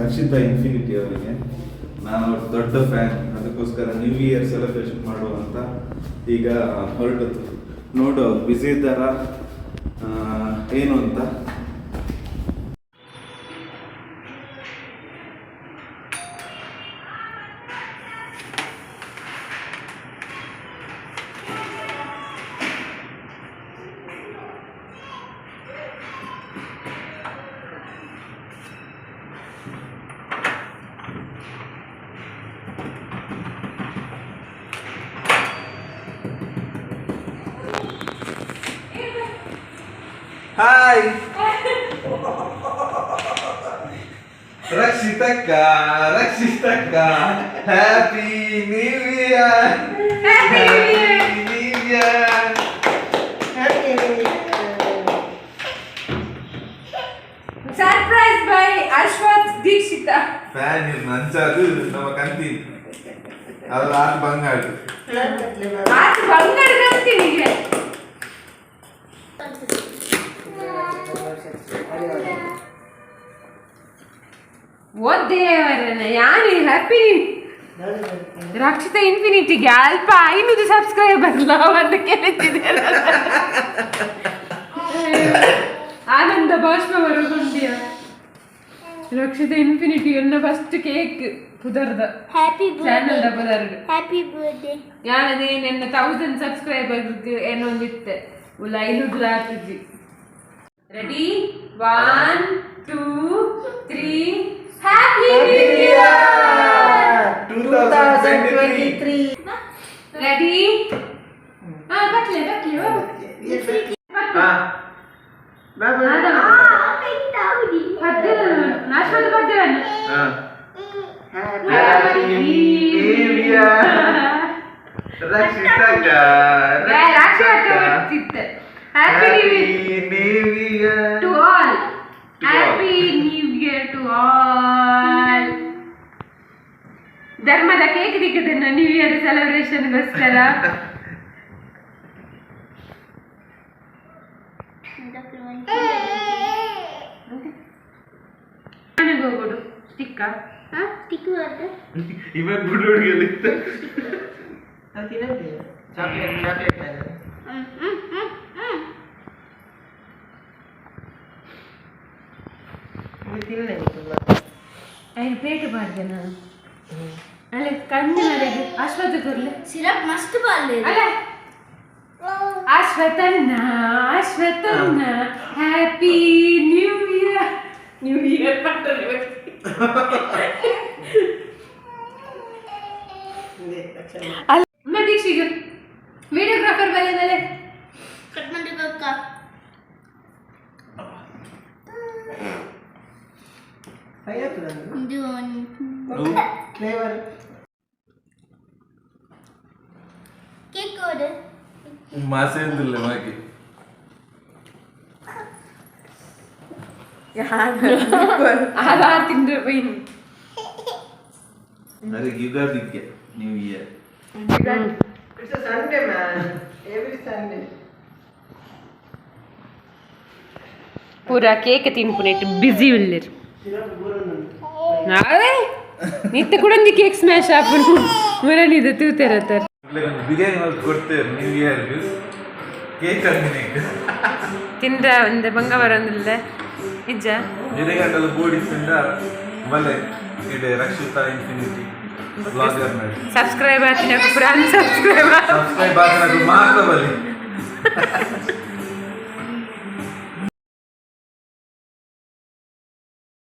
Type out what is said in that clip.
Rakshita infinity ಅವರಿಗೆ. ನಾನು ಅವ್ರ ದೊಡ್ಡ ಫ್ಯಾನ್. ಅದಕ್ಕೋಸ್ಕರ ನ್ಯೂ ಇಯರ್ ಸೆಲೆಬ್ರೇಷನ್ ಮಾಡುವ ಅಂತ ಈಗ ಹೊರಟದ್ದು. ನೋಡು, ಅವ್ರು ಬ್ಯುಸಿ ಇದ್ದಾರಾ ಏನು ಅಂತ. ಹಾಯ್ ರಕ್ಷಿತಕ್ಕ, ರಕ್ಷಿತಕ್ಕ, happy new year, happy new year. Surprise by Ashwath Dikshita. Fan ನಂಚಾದು ನಮ್ಮ ಕಂತಿ ಅದ್ರ ಆಟ ಬಂಗಾಡು. ಆತ ಬಂಗಾರ ಕಂತಿನಿಗೆ. ಓದ್ದೇವರನ ಯಾನು ಹ್ಯಾಪಿ ರಕ್ಷಿತ ಇನ್ಫಿನಿಟಿಗೆ ಅಲ್ಪ 500 ಸಬ್ಸ್ಕ್ರೈಬರ್ ಅಂತ ಕೇಳ್ತಿದ್ದೆ. ಆನಂದ ಬಾಷ್ಪ ಬರಗೊಂಡಿಯ. ರಕ್ಷಿತ ಇನ್ಫಿನಿಟಿ ಎನ್ನ ಫಸ್ಟ್ ಕೇಕ್ ಪುದರ್ದ ಹ್ಯಾಪಿ ಚಾನಲ್ ಬರ್ತ್ಡೇ. ಪುದರ್ಡ್. Happy birthday. ಯಾನದೇ ನನ್ನ 1000 ಸಬ್ಸ್ಕ್ರೈಬರ್ ಏನೋ ಒಂದಿತ್ತೆ ಉಲ್ಲ 500 ಆತಿಜಿ. Ready, 1, 2, 3, happy new year! 2023. Ready? ಹಾ, ಬಟ್ಲೆ ಬಟ್ಲೆ. ಹಾ. ನಾಶ್ವತ ಪದ್ಯ. ಹಾ. Happy new year ರಕ್ಷಿತಕ್ಕ. Happy new new year to all. Happy new year to all. ಧರ್ಮದ ಕೇಕ್ ದಿಕ್ಕದನ್ನ ನ್ಯೂ ಇಯರ್ ಸೆಲೆಬ್ರೇಷನ್ಗೋಸ್ಕರ. ಮನೆಗೆ ಹೋಗೋಡು ಸ್ಟಿಕ್ಕ. ಸ್ಟಿಕ್ ಬರ್ದು. ಇವನ್ ಗುಡ್ ಹುಡುಗಿಯಲ್ಲಿ. Chocolate, chocolate. ಹ್ಮ್ ಹ್ಮ್ ಹ್ಮ್ ಹ್ಮ್. ತಿನ್ನೆ. ಐದು ಪ್ಲೇಟ್ ಮಾಡಿದೆ ನಾನು. ಅಲ್ಲೇ ಕಣ್ಣಿನವರೆಗೆ ಅಶ್ವಥ ಕೊರ್ಲೆ. ಸಿರಪ್ ಮಸ್ತ್ ಬಾಲ್. ಅಲ್ಲ, ಅಶ್ವಥನ್ನ, ಅಶ್ವಥನ್ನ, happy new year, new year. ಪಟ್ಟನೆ. ಅಲ್ಲ, ದೀಕ್ಷಿಗೆ ವಿಡಿಯೋಗ್ರಾಫರ್ ಬಲೆ ಬಲೆ. ಕಟ್ ಮಾಡಬೇಕ. ಇದು. ಫ್ಲೇವರ್. ಕೇಕ್ ಕೊಡು. ಮಾಸೇಂದಿಲ್ಲ ಮಾಕಿ. ಅದಾ ತಿಂದ್ರೆ ಬೈನು. ಅರೆ, ಯುಗಾದಿಗೆ new year. It's a Sunday, man, every Sunday. ಪೂರ ಕೇಕ್ ತಿನ್ಪುನೆಟ್ ಬ್ಯುಸಿ ಉಲ್ಲೆರ್. ನಾವೇ ನಿತ್ತೆ ಕೂಡ ಒಂಜಿ ಕೇಕ್ ಸ್ಮ್ಯಾಶ್ ಆಪುಂಡು ಮುರಣಿದ ತೂತೆರತ್ತರ್. ಬಿರಿಯಾನಿ ಮಲ್ತ್ ಕೊಡ್ತೇವೆ ನ್ಯೂ ಇಯರ್ ಕೇಕ್ ಅಂದಿನ. ತಿಂದ್ರ ಒಂದು ಬಂಗ ಬರೋದಿಲ್ಲ ನಿಜ. ನಿರೆಗಂಡಲ ಬೋಡಿಸಿಂದ ಬಲೆ ಇಡೆ ರಕ್ಷಿತಾ ಇನ್ಫಿನಿಟಿ ಬ್ಲಾಗರ್ ನಡಿ. ಸಬ್ಸ್ಕ್ರೈಬ್ ಆತಿನ ಪೂರ ಅನ್ಸಬ್ಸ್ಕ್ರೈಬ್. ಸಬ್ಸ್ಕ್ರೈಬ್ ಆತನದು ಮಾತ್ರ ಬಲೆ.